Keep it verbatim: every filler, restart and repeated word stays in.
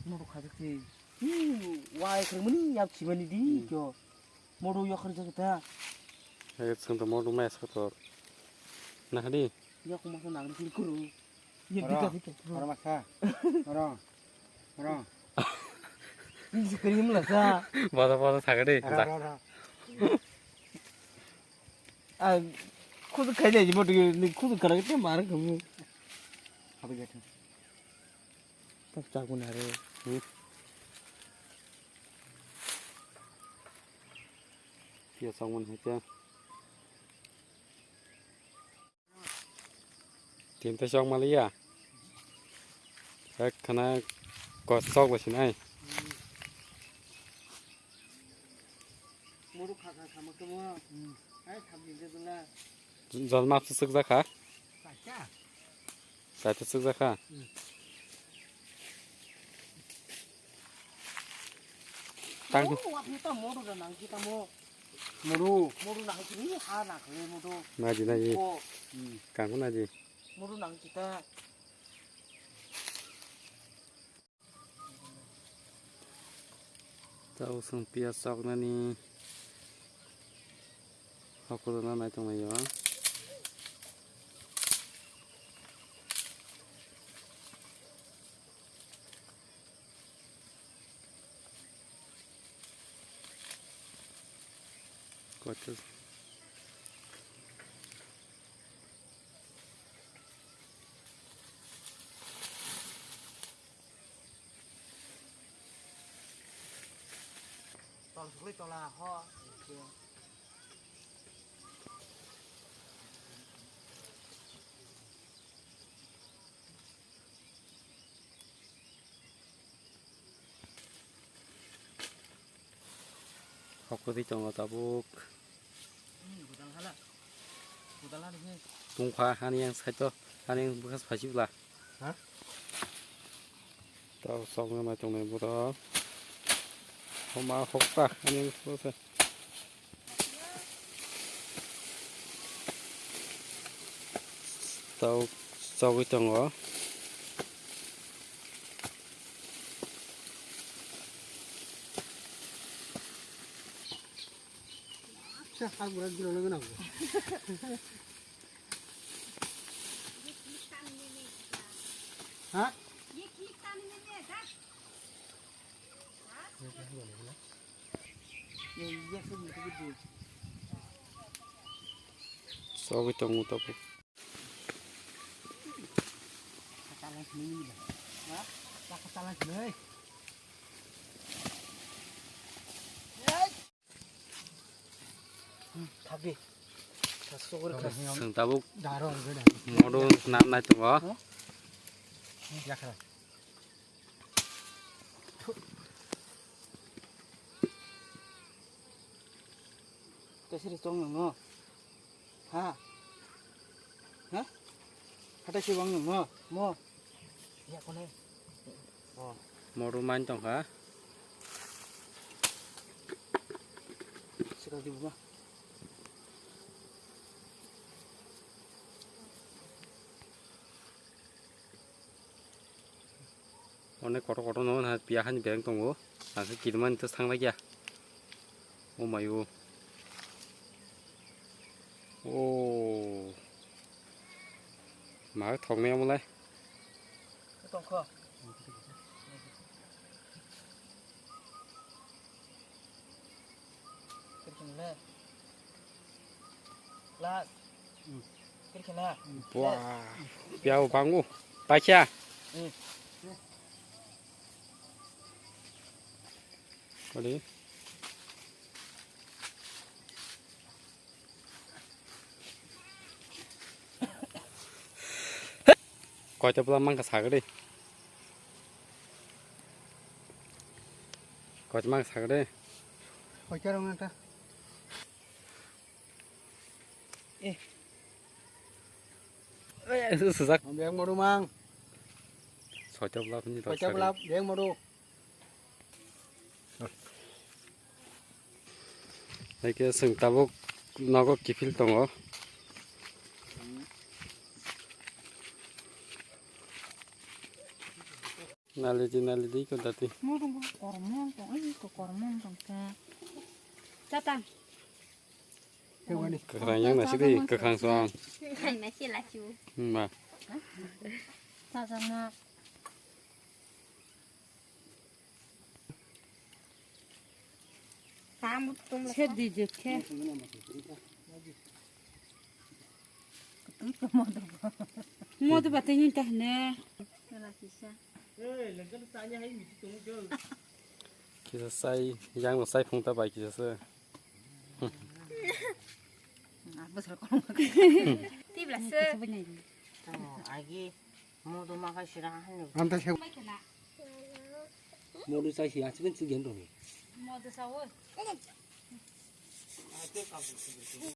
Modo khajak se. Hmm, wai khwrwngmani yak khimani di kyo. Modo yok khwrwng jak ta. Hai swng to modo mai sa to. Na hadi. Yok ma sa nang kiri kuru. Ye Oro, dika dika. Oro ma sa. Oro. Oro. Ni si kiri mla sa. Bodo bodo thaka de. Oro, oro, oro. Ah, khudu khai de modo ni khudu khara ke mar kamu. Abi jatun. Tak tak mana re. Hmm. Pia song mana hai kya? Tinta song maliya. Ek khana kosok basi nai. Modo kha kha kha ma kamo. Hmm. Ai kha bi de dula. Jol ma suk jak kha. Kaisa. Kaisa suk jak kha. Hmm. Tang. Oh, wa phi ta modo da nang ki ta mo. Modo. Modo nang ki ni ha na khle modo. Na ji na ji. Oh. Hmm. Kang na ji. Modo nang ki ta. Tau swng piyaj choknani hokuruna nai tonglaio. Kotor. Tol sukli tola ho. Hokori tongo tabuk. Tungkha hani yang side o, hani yang bwkha phaisibla. Ha? Tau sokno nai tongnai borok. Homa hokta hani yang side o se. Tau chogwi tongo. Ha? Sogwi tongo tabuk. Thakdi. Sasuk ori khas. Chwng tabuk daro ori beda. Modo nam nai tongo. Yakra. Tesiri tong nang no. Ha? Ha? Hata si wang nang no. Mo. Ya kone. Oh. Modo main tong ha. Sika di ba. Onek kotor kotor no na piya hani bereng tongo. Ang khe kirimani to thang laikya. O mayo. O. Ma thok me amulai. Tongkho. Kirikhin le. Last. Kirikhin le. Wah. Piao bangu. Paikha. Hmm. Kali. Koita bwla mankha sagri. Koita mankha sagri. Koita rong nata. Eh. Eh, sujak. Beng modu mang. Soita bwla phunji. Koita bwla beng modu. Hai khe chwng tabuk nogo kiphil tongo. Nali di, nali di, ko dati. Mo dong ko kormo, ko ai ko kormo dong ka. Tata. Kwkhwrang yang nasi di, kwkhwrang song. Nasi lachu. Hmm, ma. Tata ma. Sedi je khe. Modu batini tahne. Kisa sai, yang no sai phung ta bai kisa se. Tibla se. Agi. Modu ma khai sira hanu. Anta se. Modu sai si, asibin si gen dong. Modu sawo.